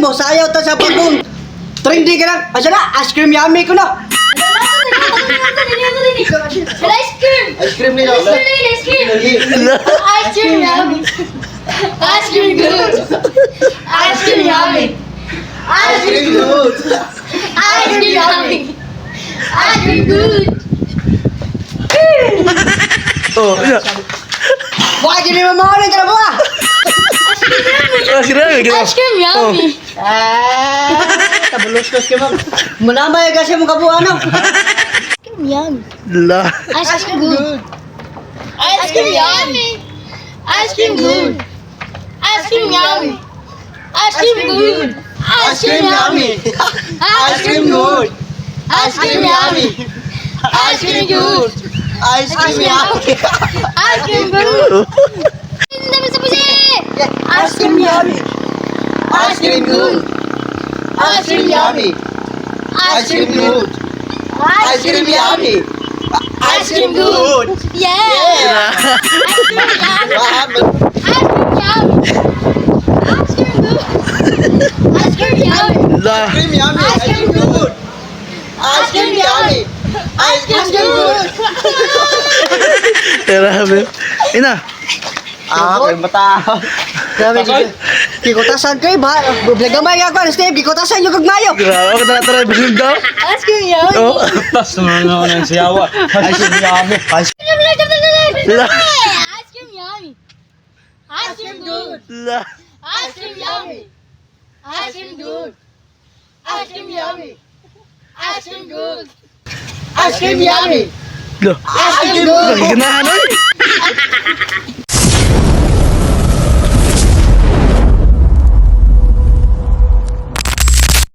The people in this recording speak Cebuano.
mo sayaw ta sa bagong trendy ka lang. Asa na? Ice cream yummy ko na. Ice cream! Ice cream nila. Ice cream! Ice cream! Ice cream yummy! Ice cream good! Ice cream yummy! Ice cream good. Ice cream yummy! Ice cream good! Oh, yeah. Wah, gini mo mo ka na ba? Ah, grabe, grabe. Ice cream yummy! Ah, tabulos-los ka mo. Munamay kasi mo kabuan no. Ice cream yummy! La. Ice cream good! Ice cream yummy! Ice cream good! Ice cream yummy! Ice cream good! Ice cream yummy! Ice cream good. Ice cream yummy! Ice cream good! Ice cream yummy. Ice cream good! Ice cream yummy. Ice cream good. Ice cream yummy. Ice cream good. Ice cream yummy. Ice cream good. Yeah! Ice cream yummy! Ice cream yummy! Ice cream good! Ice cream yummy! La. Ice cream yummy. Ice cream good. Ice cream yummy. Ice cream good. Grabe. Ina. Ah, kay mata. Grabe. Gikutasan ko ba? Gamay nga ko, Steve, gikutasan yung kagmayo. Grabe, ako tara tara bisin daw. Ice cream yummy! Oh. Tas naman ang siyawa. Ice cream yummy. Ice La. Ice cream yummy! Ice cream good! La. Ice cream yummy! Ice cream good! Ice cream yummy! Ice cream good! Ice cream yummy. La. Ice cream good. Ganahan oy.